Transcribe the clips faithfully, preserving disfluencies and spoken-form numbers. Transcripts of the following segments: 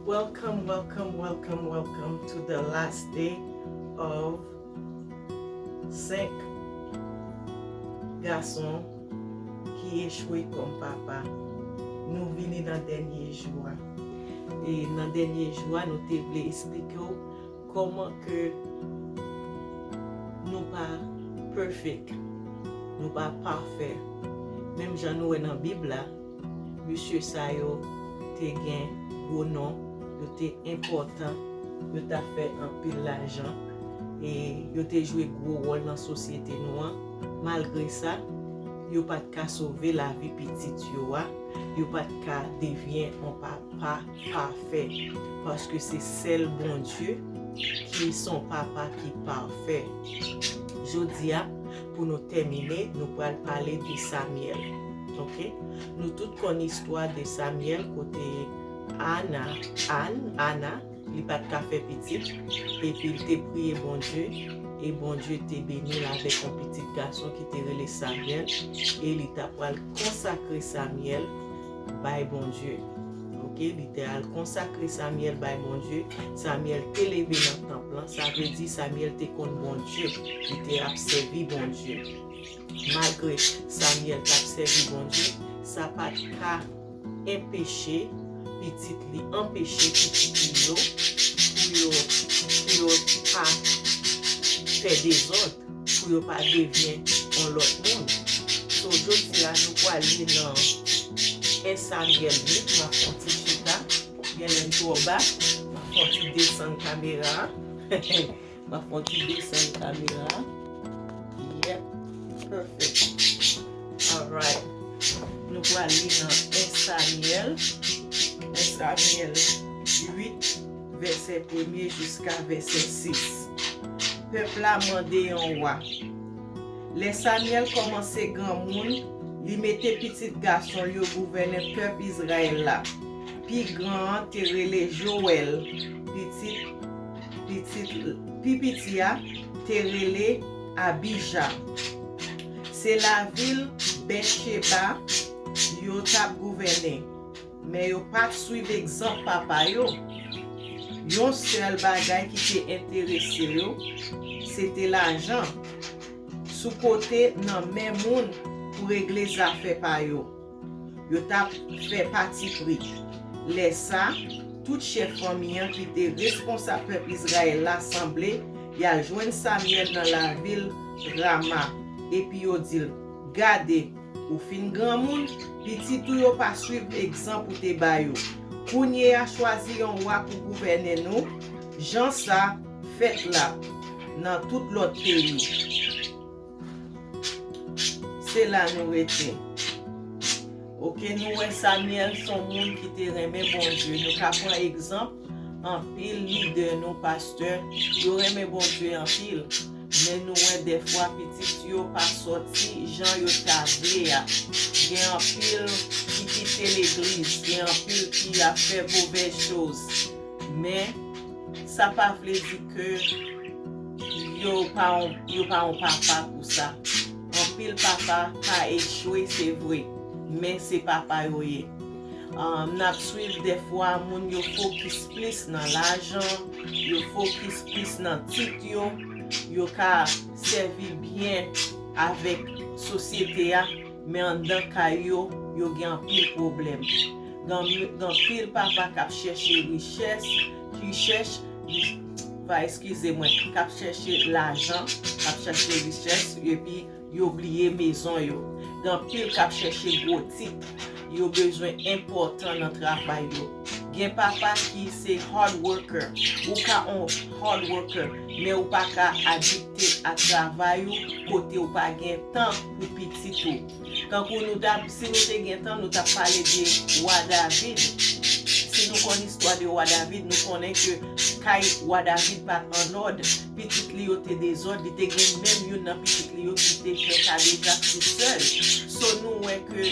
Welcome, welcome, welcome, welcome to the last day of senk gason ki echwe kòm papa. Nou vini nan dènye jou a. E nan dènye jou a, nou te vle eksplike w kòman ke nou pa perfect, nou pa pafè. Menm jan nou wè nan Bib la, mesye sa yo te gen gwo non, yo te enpòtan, yo t ap fè anpil lajan, e yo te jwe gwo wòl nan sosyete nou an. Malgre sa, yo pa t ka sove lavi pitit yo a, yo pa t ka devyen yon papa pafè, paske se sèl Bondye ki se yon papa ki pafè. Jodi a, pou nou tèmine, nou pral pale de Samyèl. Oke? Nou tout konn istwa de Samyèl, kote Ana, Ann, Ana, li pa t ka fè pitit, epi l te priye Bondye, e Bondye te beni l avèk yon pitit gason ki te rele Samyèl, e li t ap pral konsakre Samyèl bay Bondye. Oke, li te al konsakre Samyèl bay Bondye. Samyèl te leve nan tanp lan, sa vle di Samyèl te konn Bondye, li te ap sèvi Bondye. Malgre Samyèl t ap sèvi Bondye, sa pa t ka enpeche pitit li, anpeche pitit li yo pou yo, pou yo pa fè dezòd, pou yo pa devyen yon lòt moun. So, jodi a, nou pral li nan en Samyèl uit, m ap fè yon ti chita, gen lè m twò ba, m ap fè yon ti desann kamera a. M ap fè yon ti desann kamera a. Yep, perfect. Alright. Nou pral li nan en Samyèl, en Samyèl uit, vèsè premye jiska vèsè sis. Pèp la mande yon wa. Lè Samyèl kòmanse granmoun, li mete pitit gason l yo gouvène pèp Izrayèl la. Pi gran an te rele Jowèl, pitit, pitit, pi piti a te rele Abija. Se lavil Bècheba yo t ap gouvène, men yo pa t swiv egzanp papa yo. Yon sèl bagay ki te enterese yo, se te lajan sou kote nan men moun pou regle zafè pa yo. Yo t ap fè patipri. Lè sa, tout chèf fanmi an ki te responsab pèp Izrayèl la sanble, y al jwenn Samyèl nan lavil Rama, epi yo di l, gade, ou fin granmoun, pitit ou yo pa swiv egzanp ou te ba yo. Kounye a, chwazi yon wa pou gouvène nou, jan sa fèt la nan tout lòt peyi. Se la nou rete. Oke, nou wè Samyèl se yon moun ki te renmen Bondye. Nou ka pran egzanp anpil lidè nou, pastè, yo renmen Bondye anpil. Men nou wè dèfwa pitit yo pa sòti jan yo ta vle a. Gen anpil ki kite legliz, gen anpil ki ap fè movèz choz. Men, sa pa vle di ke yo pa yon, yo pa yon papa pou sa. Anpil papa ka echwe, se vre, men se papa yo ye. Um, n ap swiv dèfwa moun yo fokis plis nan lajan, yo fokis plis nan tit yo, yo ka sèvi byen avèk sosyete a, men anndan kay yo, yo gen anpil pwoblèm. Gen, gen anpil papa k ap chèche richès, richès, va eskize mwen, k ap chèche lajan, k ap chèche richès, epi yo bliye mezon yo. Gen anpil k ap chèche gwo tit, yo bezwen enpòtan nan travay yo. Gen papa ki se hard worker, ou ka on hard worker, men ou pa ka adikte a travay ou kote ou pa gen tan pou pitit ou. Tankou nou t ap, si nou te gen tan, nou t ap pale de wa David. Si nou konn istwa de wa David, nou konnen ke kay wa David pa t annòd. Pitit li yo te dezòd, li te gen menm youn nan pitit li yo ki te fè kadejak sou sè l. So, nou wè ke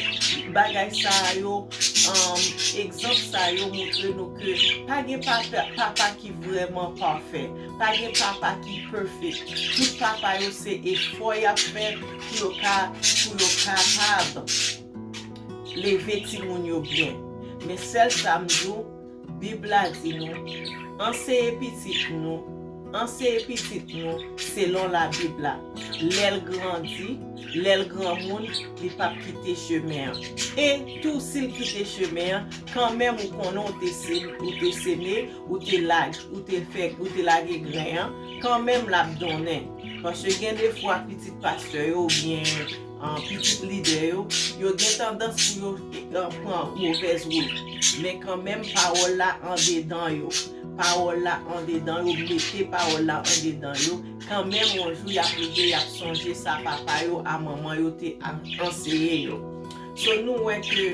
bagay sa yo, um, egzanp sa yo montre nou ke pa gen papa, papa ki vrèman pafè. Pa gen papa ki perfect. Tout papa yo se efò y ap fè pou yo ka, pou yo kapab leve timoun yo byen. Men sèl sa m di w, Bib la di nou, anseye pitit nou, anseye pitit nou selon Labib la. Lè l grandi, lè l granmoun, li p ap kite chemen an. E tou si l kite chemen an, kanmenm ou konnen ou te se-, ou te seme, ou te lage, ou te fè, ou te lage gren an, kanmenm l ap donnen. Paske gen de fwa pitit pastè yo oubyen, ah, pitit lidè yo, yo gen tandans pou yo, ah, pran movèz wout. Men kanmenm pawòl la andedan yo. Pawòl la andedan yo, mete pawòl la andedan yo. Kanmenm yon jou y ap rive, y ap sonje sa papa yo a manman yo te a-, anseye yo. So nou wè ke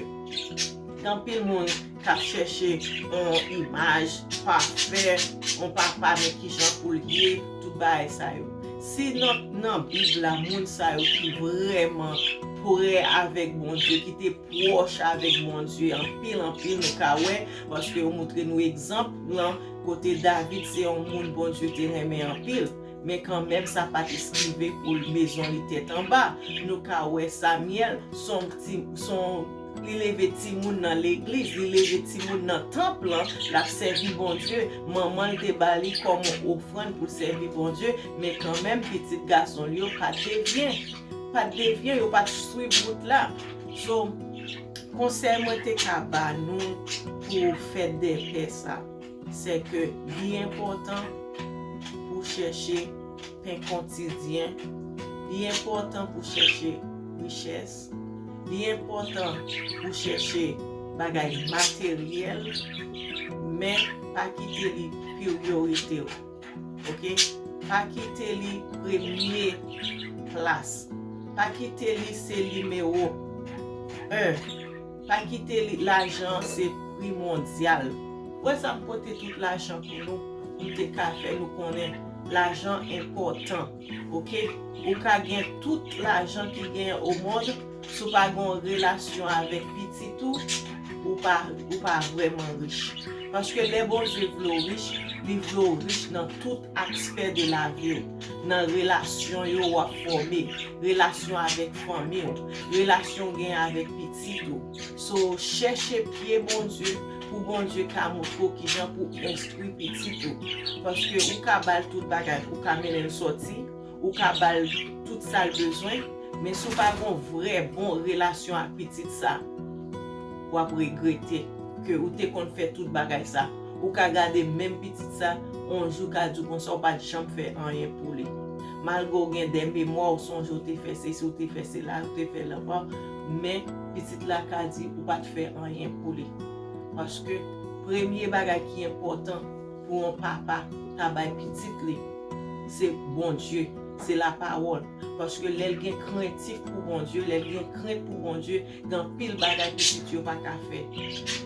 gen anpil moun k ap chèche yon imaj pafè, yon papa men kijan pou l ye, tout bagay sa yo. Si nan, nan Bib la, moun sa yo ki vrèman prè avèk Bondye, ki te pwòch avèk Bondye anpil, anpil, nou ka wè, paske yo montre nou egzanp lan kote David se yon moun Bondye te renmen anpil. Men kanmenm, sa pa t eskive pou l mezon li tèt anba. Nou ka wè Samyèl, se yon ti, se yon, li leve timoun nan legliz, li leve timoun nan tanp lan, l ap sèvi Bondye. Manman l te ba li kòm yon ofrann pou l sèvi Bondye, men kanmenm, pitit gason l yo pa t devyen. Pa t devyen, yo pa t swiv wout la. So, konsèy mwen te ka ba nou pou fèt dè pè sa, se ke li enpòtan pou chèche pen kotidyen, li enpòtan pou chèche richès, li enpòtan pou chèche bagay materyèl, men pa kite li priyorite w. Oke? Pa kite li premye plas. Pa kite li se nimewo en. Pa kite li, lajan se primondyal. Wè sa m pote tout lajan pou nou, pou m te ka fè nou konnen lajan enpòtan. Oke? Ou ka gen tout lajan ki genyen o mond, si w pa gen yon relasyon avèk pitit ou, ou pa, ou pa vrèman rich. Paske lè Bondye vle w rich, li vle w rich nan tout aspè de lavi w, nan relasyon yo w ap fòme, relasyon avèk fanmi w, relasyon w gen avèk pitit ou. So, chèche pye Bondye pou Bondye ka montre w kijan pou w enstwi pitit ou. Paske ou ka ba l tout bagay, ou ka mennen l sòti, ou ka ba l tout sa l bezwen, men si w pa gen yon vrè bon relasyon ak pitit sa, w ap regrete ke ou te konn fè tout bagay sa. Ou ka gade menm pitit sa, yon jou ka di w konsa ou pa t janm fè anyen pou li. Malgre w gen de memwa, ou sonje ou te fè sesi, ou te fè sela, ou te fè lanpa, men pitit la ka di ou pa t fè anyen pou li. Paske premye bagay ki enpòtan pou yon papa ta bay pitit li, se Bondye, se lapawòl. Paske lè l gen krentif pou Bondye, lè l gen krent pou Bondye, gen anpil bagay pitit yo pa ka fè.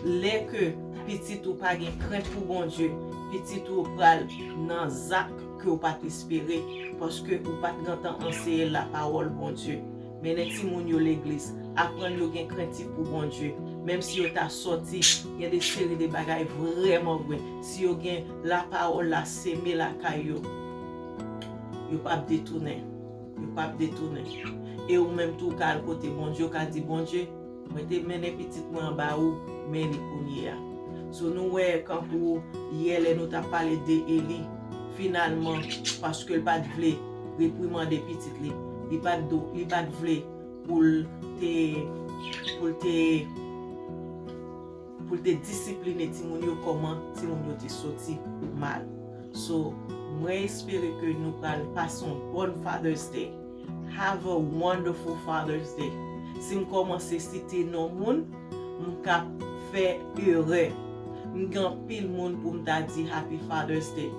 Lè ke pitit ou pa gen krent pou Bondye, pitit ou pral nan zak ke w pa t espere, paske ou pa t gentan anseye l lapawòl Bondye. Mennen timoun yo legliz, aprann yo gen krentif pou Bondye. Menm si yo ta sòti, gen de seri de bagay vrèman vre. Si yo gen lapawòl la seme lakay yo, yo p ap detounen. Yo p ap detounen. E ou menm tou, ou ka al kote Bondye, ou ka di, Bondye, mwen te mennen pitit mwen anba ou, men li kounye a. So, nou wè, kankou yè, lè nou t ap pale de Eli, finalman, paske l pa t vle reprimande pitit li, li pa t do-, li pa t vle pou l te, pou l te, pou l te disipline timoun yo, kòman timoun yo te soti mal. So, mwen espere ke nou pral pase yon bòn Father's Day. Have a wonderful Father's Day. Si m kòmanse site non moun, m ka fè erè. M gen anpil moun pou m ta di Happy Father's Day.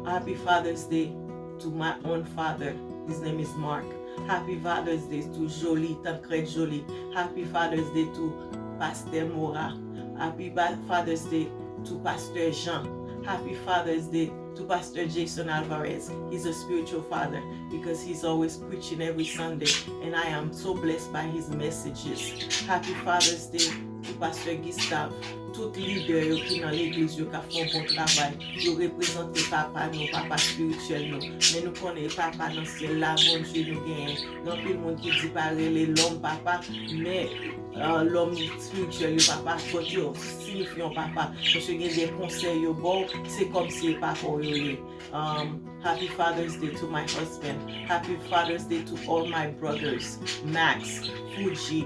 Happy Father's Day to my own father. His name is Mark. Happy Father's Day to Jolie, Tankrèt Jolie. Happy Father's Day to Pastor Mora. Happy Ba-, Father's Day to Pastor Jean. Happy Father's Day to Pastor Jason Alvarez. He's a spiritual father because he's always preaching every Sunday, and I am so blessed by his messages. Happy Father's Day Pastè Gustave, tout lidè yo ki nan legliz yo k ap fè yon bon travay. Yo reprezante papa nou, papa espirityèl nou. Men nou konnen e papa nan syèl la, Bondye nou genyen. Gen anpil moun ki di pa rele lòm papa, men uh, lòm espirityèl yo papa, but yo siyifi yon papa. Paske gen de konsèy yo ba w, se kòmsi e papa w yo ye. Um, happy Father's Day to my husband. Happy Father's Day to all my brothers. Max, Fuji,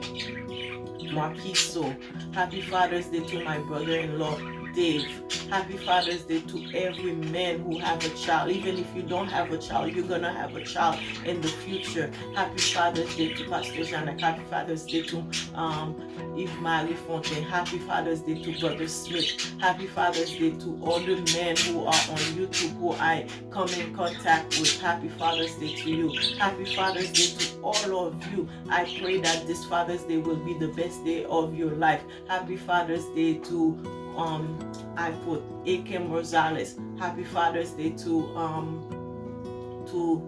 Marquiso. Happy Father's Day to my brother-in-law, Dave. Happy Father's Day to every man who have a child. Even if you don't have a child, you're gonna have a child in the future. Happy Father's Day to Pastor Janak. Happy Father's Day to um, Yves Marie Fontaine. Happy Father's Day to Brother Smith. Happy Father's Day to all the men who are on YouTube who I come in contact with. Happy Father's Day to you. Happy Father's Day to all of you. I pray that this Father's Day will be the best day of your life. Happy Father's Day to um I put Akem Rosales. Happy Father's Day to um to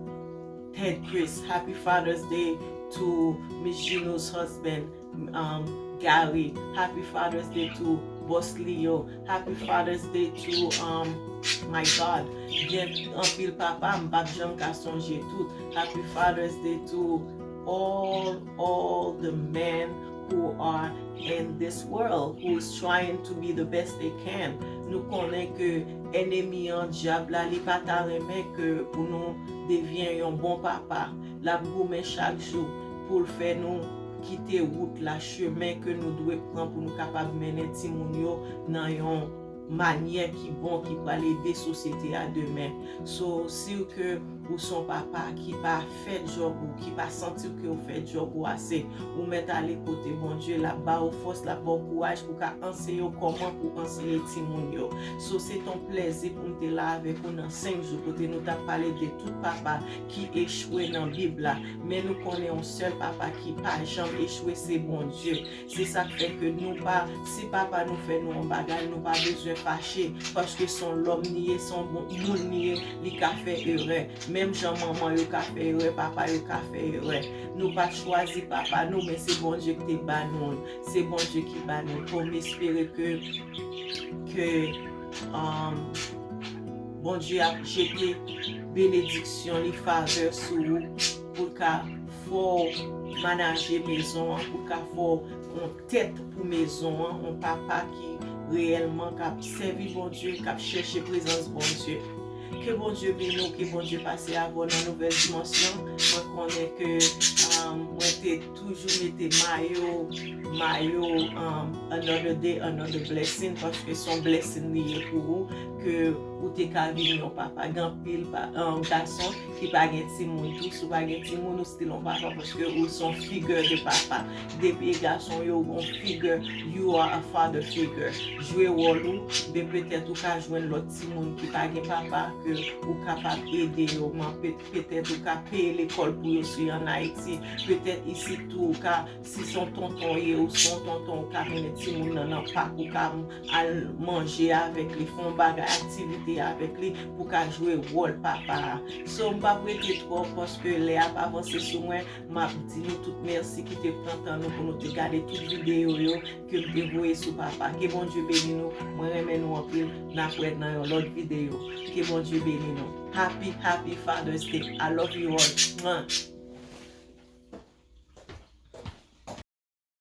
Ted Chris. Happy Father's Day to Miss Gino's husband, um, Gary. Happy Father's Day to Boss Leo. Happy Father's Day to um my God. Gen anpil papa, m p ap janm ka sonje tout. Happy Father's Day to all all the men who are in this world who is trying to be the best they can. Nou konnen ke enemi an, dyab la, li pa ta renmen ke pou nou devyen yon bon papa. L ap goumen chak jou pou l fè nou kite wout la, chemen ke nou dwe pran pou nou kapab mennen timoun yo nan yon manyè ki bon, ki pral ede sosyete a demen. So, si w ke ou se yon papa ki pa fè djòb ou, ki pa santi w ke w fè djòb ou ase, ou mèt ale kote Bondye, l ap ba ou fòs, l ap ba ou kouraj pou w ka anseye w kòman pou w anseye timoun yo. So, se t on plèzi pou m te la avèk ou nan senk jou, kote nou t ap pale de tout papa ki echwe nan Bib la. Men nou konnen yon sèl papa ki pa janm echwe, se Bondye. Se sa k fè ke nou pa, si papa nou fè nou yon bagay, nou pa bezwen fache, paske se yon lòm li ye, se yon bon moun li ye, li ka fè erè. Menm jan manman yo ka fè erè, papa yo ka fè erè. Nou pa t chwazi papa nou, men se Bondye ki te ba nou l. Se Bondye ki ba nou l. Bon, m espere ke, ke, um, Bondye ap jete benediksyon li, favè sou ou, pou l ka fè w manaje mezon an, pou l ka fè w yon tèt pou mezon an, yon papa ki reyèlman k ap sèvi Bondye, k ap chèche prezans Bondye. Ke Bondye beni w, ke Bondye pase avè w nan nouvèl dimansyon. Mwen konnen ke, um, mwen te toujou mete mayo, mayo, um, another day, another blessing, paske se yon blessing li ye pou ou, ke ou te ka vin yon papa. Gen anpil pa, um, gason ki pa gen timoun tou. Si w pa gen timoun, ou still yon papa, paske ou se yon figure de papa. Depi e gason yo, ou gon figure, you are a father figure. Jwe wòl ou, ben petèt ou ka jwenn lòt timoun ki pa gen papa, ke ou kapab ede yo. Man, pe-, petèt ou ka peye lekòl pou yo si ann Ayiti. Petèt isit tou, ou ka, si se yon tonton ye, ou se yon tonton, ou ka mennen timoun nan, nan pak, ou ka al manje avèk li, fè yon bagay, aktivite avèk li, pou ka jwe wòl papa a. So, m p ap rete twòp paske lè a ap avanse sou mwen. M ap di nou tout mèsi ki te pran tan nou pou nou te gade tout videyo yo ke m te voye sou papa. Ke Bondye beni nou. Mwen renmen nou anpil. N ap wè nan yon lòt videyo. Ke Bondye beni nou. Happy, happy Father's Day. I love you all. Mwah.